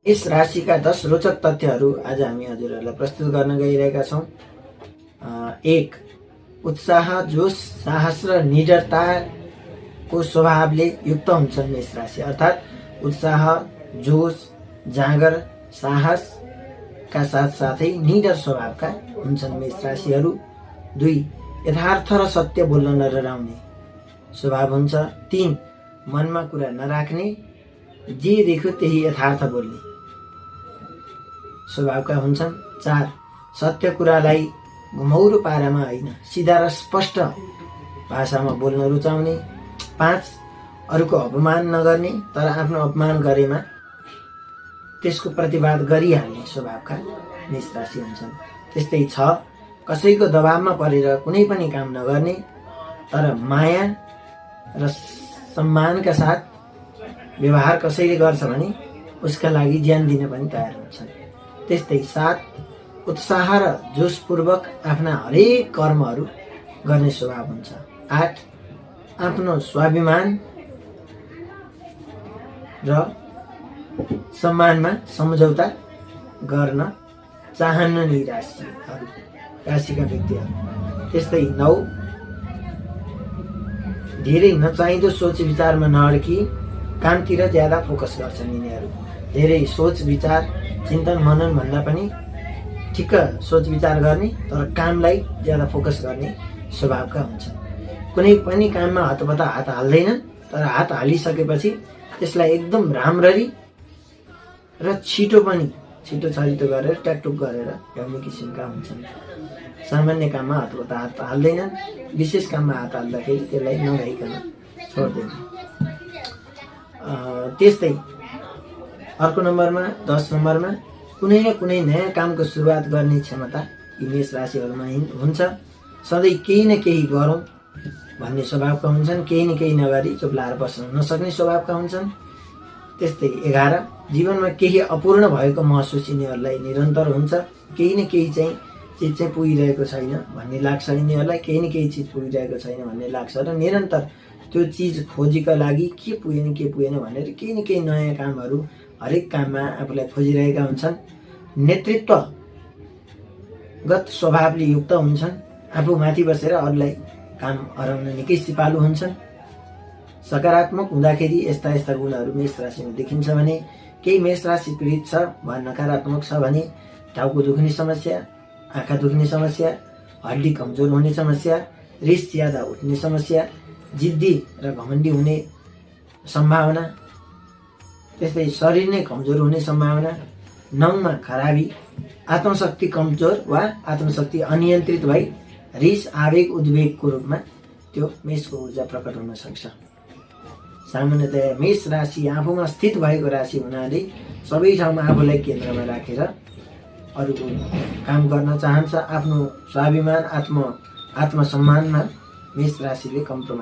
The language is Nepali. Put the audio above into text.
यस राशिका 10 रोचक तथ्यहरू आज हामी हजुरहरूलाई प्रस्तुत गर्न गइरहेका छौँ। 1. उत्साह, जोश, साहस र निडरताको स्वभावले युक्त हुन्छन् मेष राशि। अर्थात् उत्साह, जोश, जाँगर, साहसका साथसाथै निडर स्वभावका हुन्छन् मेष राशिहरू। 2. यथार्थ र सत्य बोल्न नडराउने स्वभाव हुन्छ। 3. मनमा कुरा नराख्ने, जे देख्यो त्यही यथार्थ बोल्ने स्वभावका हुन्छन्। 4. सत्य कुरालाई घुमौरो पारामा होइन, सिधा र स्पष्ट भाषामा बोल्न रुचाउने। 5. अरूको अपमान नगर्ने, तर आफ्नो अपमान गरेमा त्यसको प्रतिवाद गरिहाल्ने स्वभावका मेष राशि हुन्छन्। त्यस्तै 6. कसैको दबावमा परेर कुनै पनि काम नगर्ने, तर माया र सम्मानका साथ व्यवहार कसैले गर्छ भने उसका लागि ज्यान दिन पनि तयार हुन्छन्। त्यस्तै 7. उत्साह र जोशपूर्वक आफ्ना हरेक कर्महरू गर्ने स्वभाव हुन्छ। 8. आफ्नो स्वाभिमान र सम्मानमा सम्झौता गर्न चाहन्न नि राशिका व्यक्तिहरू। त्यस्तै 9. धेरै नचाहिँदो सोच विचारमा नअड्की कामतिर ज्यादा फोकस गर्छन् यिनीहरू। धेरै सोच विचार, चिन्तन मनन भन्दा पनि ठिक्क सोच विचार गर्ने, तर कामलाई ज्यादा फोकस गर्ने स्वभावका हुन्छन्। कुनै पनि काममा हतपत हात हाल्दैनन्, तर हात हालिसकेपछि त्यसलाई एकदम राम्ररी र छिटो छरितो गरेर ट्याकटुक गरेर ल्याउने किसिमका हुन्छन्। सामान्य काममा हतपत हात हाल्दैनन्, विशेष काममा हात हाल्दाखेरि त्यसलाई नगाइकन छोड्दैनन्। त्यस्तै अर्को नम्बरमा 10 नम्बरमा कुनै न कुनै नयाँ कामको सुरुवात गर्ने क्षमता यी मेष राशिहरूमा हुन्छ। सधैँ केही न केही गरौँ भन्ने स्वभावका हुन्छन्, केही न केही नगरी चुप लाएर बस्न नसक्ने स्वभावका हुन्छन्। त्यस्तै 11. जीवनमा केही अपूर्ण भएको महसुस यिनीहरूलाई निरन्तर हुन्छ। केही न केही चिज चाहिँ पुगिरहेको छैन भन्ने लाग्छ यिनीहरूलाई, केही न केही चिज पुगिरहेको छैन भन्ने लाग्छ र निरन्तर त्यो चिज खोजीका लागि के पुगेन भनेर केही न केही नयाँ कामहरू हरेक काममा आफूलाई खोजिरहेका हुन्छन्। नेतृत्वगत स्वभावले युक्त हुन्छन्। आफू माथि बसेर अरूलाई काम हराउन निकै सिपालु हुन्छन्। सकारात्मक हुँदाखेरि यस्ता गुणहरू मेष राशिमा देखिन्छ भने केही मेष राशि पीडित छ वा नकारात्मक छ भने टाउको दुख्ने समस्या, आँखा दुख्ने समस्या, हड्डी कमजोर हुने समस्या, रिस ज्यादा उठ्ने समस्या, जिद्दी र घमण्डी हुने सम्भावना, त्यस्तै शरीर नै कमजोर हुने सम्भावना, नङमा खराबी, आत्मशक्ति कमजोर वा आत्मशक्ति अनियन्त्रित भई रिस आवेग उद्वेगको रूपमा त्यो मेषको ऊर्जा प्रकट हुन सक्छ। सामान्यतया मेष राशि आफूमा स्थित भएको राशि हुनाले सबै ठाउँमा आफूलाई केन्द्रमा राखेर अरूको काम गर्न चाहन्छ। आफ्नो स्वाभिमान आत्मसम्मानमा मेष राशिले कम्प्रोमाइज